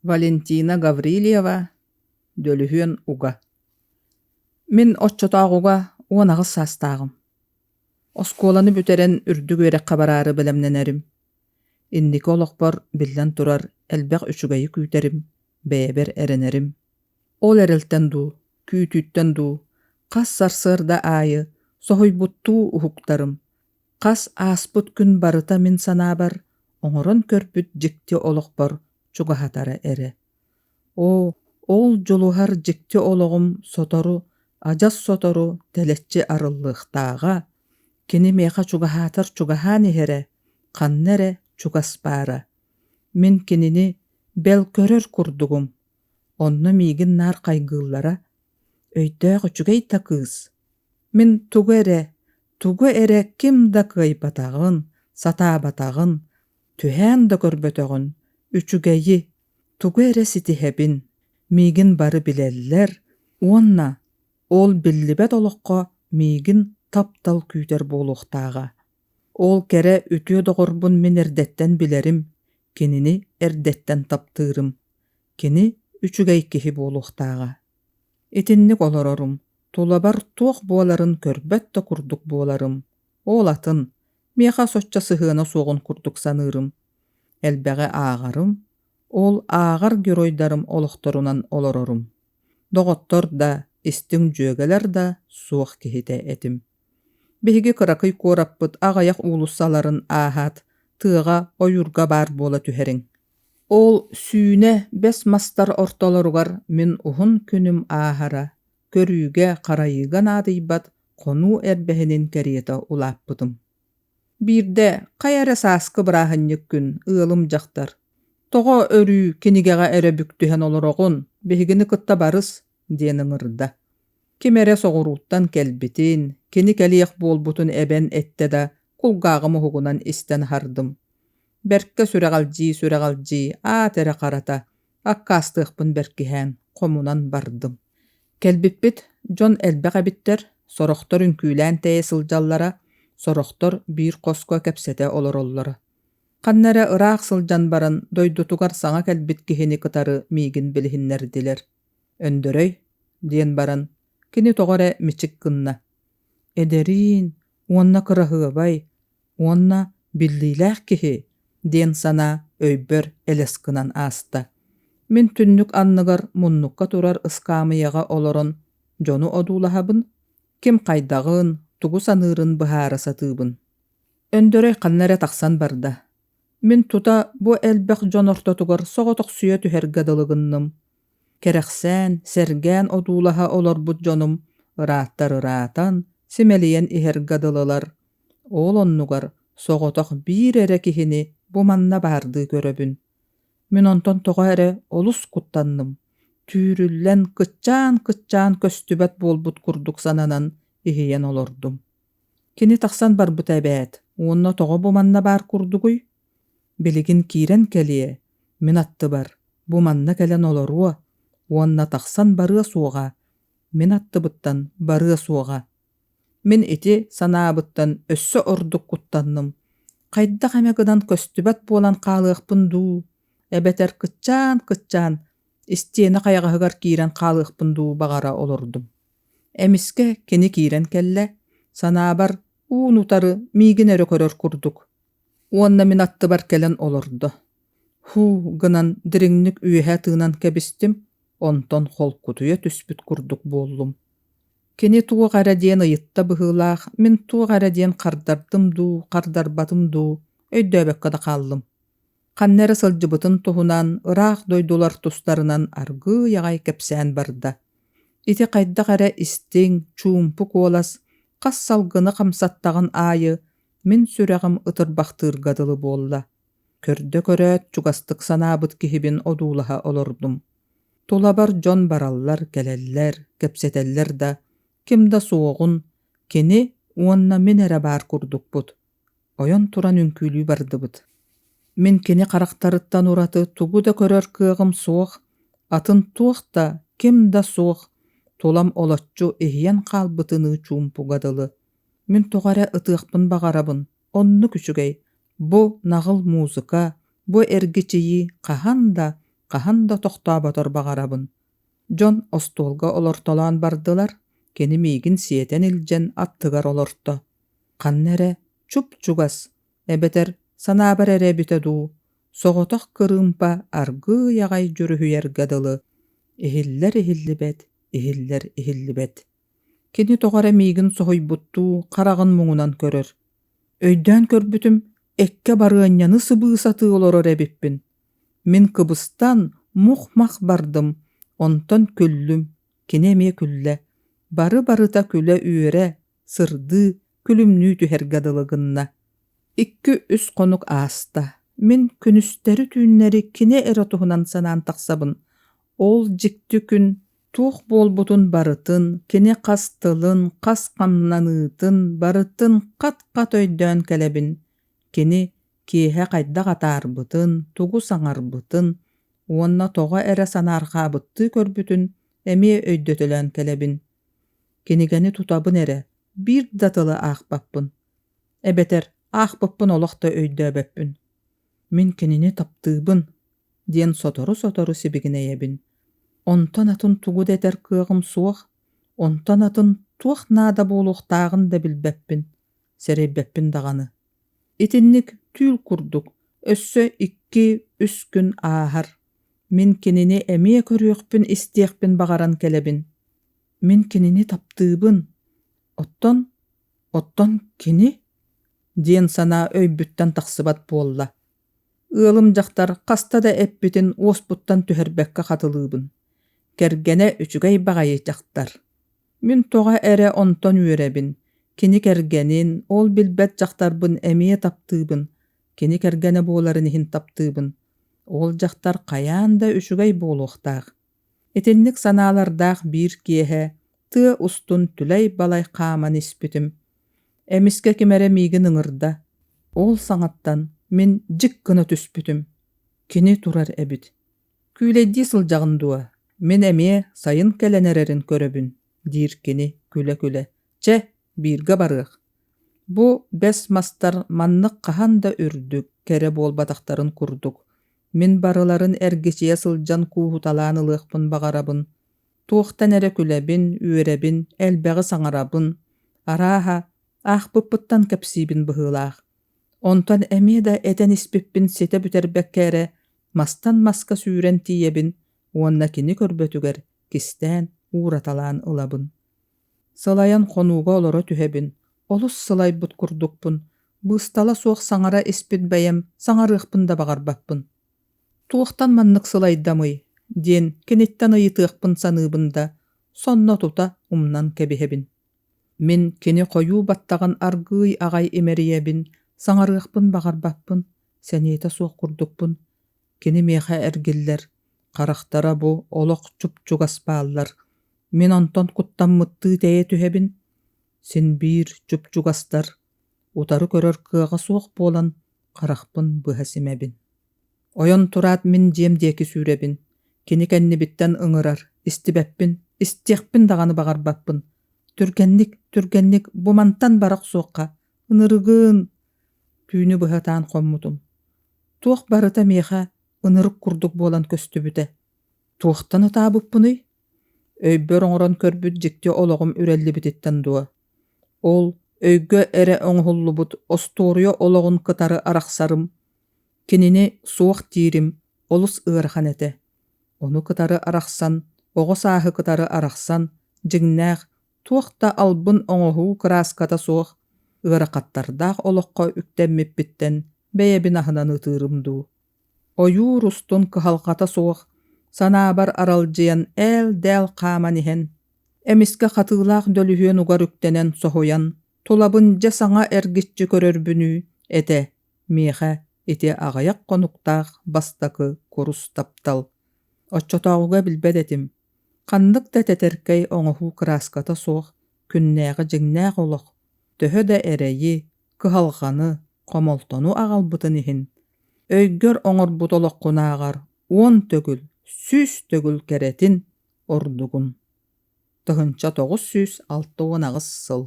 Валентина Гаврильева, Дөлүһүөн уга. Мин оччотооҕуга 18 саастааҕым. Оскуоланы бүтэрэн үрдүк үөрэххэ бараары бэлэмнэнэрим. Инники олохпор, биллэн турар, элбэх үчүгэйи күүтэрим, бэйэбэр эрэнэрим. Ол эрэлтэн дуу, күүтүүттэн дуу, хас сарсыарда аайы соһуйбуттуу уһуктарым, Хас ааспыт күн барыта мин санаабар, оҥорон көрбүт дьикти олохпор чугаһатара эрэ. Оо, ол дьулуһар дьикти олоҕум сотору, адьас сотору тэлэччи арыллыахтааҕа, кини миэхэ чугаһаатар чугаһаан иһэрэ, ханна эрэ чугас баара. Мин кинини бэл көрөр курдугум, онно миигин наар хайгыыллара, өйдөөх үчүгэй да кыыс. Мин тугу эрэ, тугу эрэ ким да кыайбатаҕын, сатаабатаҕын, түһээн да көрбөтөҕүн, үчүгэйи, тугу эрэ ситиһэбин, миигин бары билэллэр уонна ол биллибэт олоххо миигин таптал күүтэр буолуохтааҕа. Ол кэрэ үтүө доҕорбун мин эрдэттэн билэрим, кинини эрдэттэн таптыырым. Кини үчүгэй киһи буолуохтааҕа. Итинник олорорум, тулабар туох буоларын көрбөт да курдук буоларым, ол атын, миэхэ соччо сыһыана суоҕун курдук саныырым. Элбэҕи ааҕарым, ол ааҕар геройдарым олохторунан олорорум. Доҕоттор да, истиҥ дьүөгэлэр да суох киһитэ этим. Биһиги кыракый куораппыт аҕыйах уулуссаларын ааһаат, тыаҕа, ойуурга баар буола түһэриҥ. Ол сүүнэ бэс мастар ортолоругар мин уһун күнүм ааһара, көрүүгэ-харайыыга наадыйбат хонуу эрбэһинин кэриэтэ улааппытым. Биирдэ хайа эрэ сааскы бырааһынньык күн ыалым дьахтар: «Тоҕо өрүү кинигэҕэ эрэ бүк түһэн олороҕун, биһигини кытта барыс» диэн ыҥырда. Ким эрэ соҕурууттан кэлбитин, кини кэлиэх буолбутун эбэн эттэ да, кулгааҕым уһугунан истэн аһардым. Бэркэ сүрэҕэлдьии-сүрэҕэлдьии аат эрэ харата, аккаастыахпын бэркиһээн, хомунан бардым. Кэлбиппит дьон элбэх эбиттэр, сорохтор үҥкүүлээн тэйэ сылдьаллара, сорохтор биир хоско кэпсэтэ олороллоро. Ханна эрэ ыраах сылдьан баран дойдутугар саҥа кэлбит киһини кытары миигин билиһиннэрдилэр. «Өндөрөй» диэн баран, кини тоҕо эрэ мичик гынна. «Эдэриин уонна кыраһыабай, уонна биллиилээх киһи диэн санаа өйбөр элэс гынан ааста. Мин түннүк анныгар муннукка турар ыскаамыйаҕа олорон дьону одуулаһабын, ким хайдаҕын, тугу саныырын быһаара сатыыбын. Өндөрөй ханна эрэ тахсан барда. Мин тута бу элбэх дьон ортотугар соҕотохсуйа түһэргэ дылы гынным. Кэрэхсээн, сэргээн одуулаһа олорбут дьонум ырааттар ыраатан, симэлийэн иһэргэ дылылар. Ол оннугар соҕотох биир эрэ киһини бу манна баардыы көрөбүн. Мин онтон тоҕо эрэ олус куттанным, түүрүллэн, кыччаан-кыччаан көстүбэт буолбут курдук сананан иһийэн олордум. Кини тахсан барбыта эбээт уонна тоҕо бу манна баар курдугуй? Билигин киирэн кэлиэ, мин аттыбар, бу манна кэлэн олоруо уонна тахсан барыа суоҕа, мин аттыбыттан барыа суоҕа. Мин ити санаабыттан өссө ордук куттанным, хайдах эмэ гынан көстүбэт буолан хаалыахпын дуу, эбэтэр кыччаан-кыччаан истиэнэ хайаҕаһыгар киирэн хаалыахпын дуу баҕара олордум. Эмискэ кини киирэн кэллэ, санаабар уун-утары миигин эрэ көрөр курдук уонна мин аттыбар кэлэн олордо. Һуу гынан дириҥник үөһэ тыынан кэбистим, онтон холкутуйа түспүт курдук буоллум. Кини туох эрэ диэн ыйытта быһыылаах, мин туох эрэ диэн хардардым дуу, хардарбатым дуу, өйдөөбөккө да хааллым. Ханна эрэ сылдьыбытын туһунан, ыраах дойдулар тустарынан аргыый аҕай кэпсээн барда. Ити хайдах эрэ истиҥ, чуумпу куолас хас салгыны хамсаттаҕын аайы мин сүрэҕим ытырбахтыырга дылы буолла. Көрдө көрөөт чугастык санаабыт киһибин одуулаһа олордум. Тулабар дьон бараллар-кэлэллэр, кэпсэтэллэр да, ким да суоҕун, кини уонна мин эрэ баар курдукпут. Ойон туран үҥкүүлүү бардыбыт. Мин кини харахтарыттан ураты тугу да көрөр кыаҕым суох, атын туох да, ким да суох, тулам олоччу иһийэн хаалбытыныы чуумпуга дылы. Мин тоҕо эрэ ытыахпын баҕарабын, оннук үчүгэй, бу наҕыл музыка, бу эргичийии хаһан да. Хаһан да тохтооботор баҕарабын. Дьон остуолга олортолоон бардылар, кини миигин сиэтэн илдьэн аттыгар олорто. Ханна эрэ чуп-чугас, эбэтэр санаабар эрэ эбитэ дуу, соҕотох кырыымпа аргыый аҕай дьүрүһүйэргэ дылы иһиллэр-иһиллибэт, иһиллэр-иһиллибэт. Кини тоҕо эрэ миигин соһуйбуттуу хараҕын муҥунан көрөр. Өйдөөн көрбүтүм, эккэ барыанньаны сыбыы сатыы олорор эбиппин. Мин кыбыстан, мух-мах бардым, онтон күллүм, кини эмиэ күллэ. Бары-барыта күлэ-үөрэ, сырдыы, күлүмнүү түһэргэ дылы гынна. Икки-үс хонук ааста. Мин күнүстэри-түүннэри кини эрэ туһунан санаан тахсабын. Ол дьикти күн туох буолбутун барытын, кини хас тылын, хас хамнаныытын барытын хат-хат өйдөөн кэлэбин. Кини киэһэ хайдах атаарбытын, тугу саҥарбытын уонна тоҕо эрэ санаарҕаабыттыы көрбүтүн эмиэ өйдөтөлөөн кэлэбин. Кинигэни тутабын эрэ, биир да тылы аахпаппын. Эбэтэр аахпыппын олох да өйдөөбөппүн. Мин кинини таптыыбын диэн сотору-сотору сибигинэйэбин. Онтон атын тугу да этэр кыаҕым суох, онтон атын туох наада буолуохтааҕын да билбэппин, сэрэйбэппин даҕаны. Итинник түүл курдук өссө икки-үс күн ааһар. Мин кинини эмиэ көрүөхпүн-истиэхпин баҕаран кэлэбин. Мин кинини таптыыбын. Оттон, оттон кини? диэн санаа өйбүттэн тахсыбат буолла. Ыалым дьахтар хаста да эппитин уоспуттан түһэрбэккэ хатылыыбын. Кэргэнэ үчүгэй баҕайы дьахтар. Мин тоҕо эрэ онтон үөрэбин, кини кэргэнин, ол билбэт дьахтарбын эмиэ таптыыбын, кини кэргэнэ буоларын иһин таптыыбын. Ол дьахтар хайаан да үчүгэй буолуохтаах. Итинник санаалардаах биир киэһэ тыа устун түлэй-балай хааман испитим. Эмискэ ким эрэ миигин ыҥырда. Ол саҥаттан мин дьик гына түспүтүм. Кини турар эбит. Күүлэйдии сылдьаҕын дуо? Мин эмиэ сайын кэлэн эрэрин көрөбүн, диир кини күлэ-күлэ. Чэ, бииргэ барыах. Бу бэс мастар маннык хаһан да үрдүк, кэрэ буолбатахтарын курдук, мин барыларын эргичийэ сылдьан кууһуталаан ылыахпын баҕарабын. Туохтан эрэ күлэбин, үөрэбин, элбэҕи саҥарабын. Арааһа, аахпыппыттан кэпсиибин быһыылаах. Онтон эмиэ да этэн испиппин ситэ бүтэрбэккэ эрэ мастан маска сүүрэн тиийэбин уонна кини көрбөтүгэр кистээн уураталаан ылабын. Сылайан хонууга олоро түһэбин, олус сылайбыт курдукпун, быыстала суох саҥара испит бэйэм саҥарыахпын да баҕарбаппын. Туохтан маннык сылайдамый диэн киниттэн ыйытыахпын саныыбын да, сонно тута умнан кэбиһэбин. Мин кини хойуу баттаҕын аргыый аҕай имэрийэбин, саҥарыахпын баҕарбаппын, сэниэтэ суох курдукпун. Кини миэхэ эргиллэр, харахтара бу олох чуп-чугас бааллар. Мин онтон куттаммыттыы тэйэ түһэбин. Син биир чуп-чугастар, утары көрөр кыаҕа суох буолан харахпын быһа симэбин. Ойон тураат мин дьиэм диэки сүүрэбин. Кини кэннибиттэн ыҥырар, истибэппин, истиэхпин даҕаны баҕарбаппын. Түргэнник, түргэнник бу мантан бара охсуохха, ынырыгын! Түүнү быһа ытаан хоммутум. Туох барыта миэхэ ынырык курдук буолан көстүбүтэ. Туохтан ытаабыппыный? Өйбөр оҥорон көрбүт дьикти олоҕум үрэллибититтэн дуо? Ол өйгө эрэ оҥоһуллубут остуоруйа олоҕун кытары арахсарым, кинини суох диирим олус ыарахан этэ. Ону кытары арахсан, оҕо сааһы кытары арахсан, дьиҥнээх, туох да албын оҥоһуу кырааската суох, ыарахаттардаах олоххо үктэммиппиттэн бэйэбин аһынан ытыырым дуу. Ойуур устун кыһалҕата суох, санаабар аралдьыйан ээл-дээл хааман иһэн, эмискэ хатыылаах дөлүһүөн угар үктэнэн соһуйан, тулабын дьэ саҥа эргиччи көрөрбүнүү этэ, миэхэ ити аҕыйах хонуктаах бастакы курус таптал. Оччотооҕуга билбэт этим, ханнык да тэтэркэй оҥоһуу кырааската суох күннээҕи дьиҥнээх олох төһө да эрэйи, кыһалҕаны, хомолтону аҕалбытын иһин, өйгөр оҥорбут олоххунааҕар 10 төгүл, 100 төгүл кэрэтин, ордугун. 1968 сыл.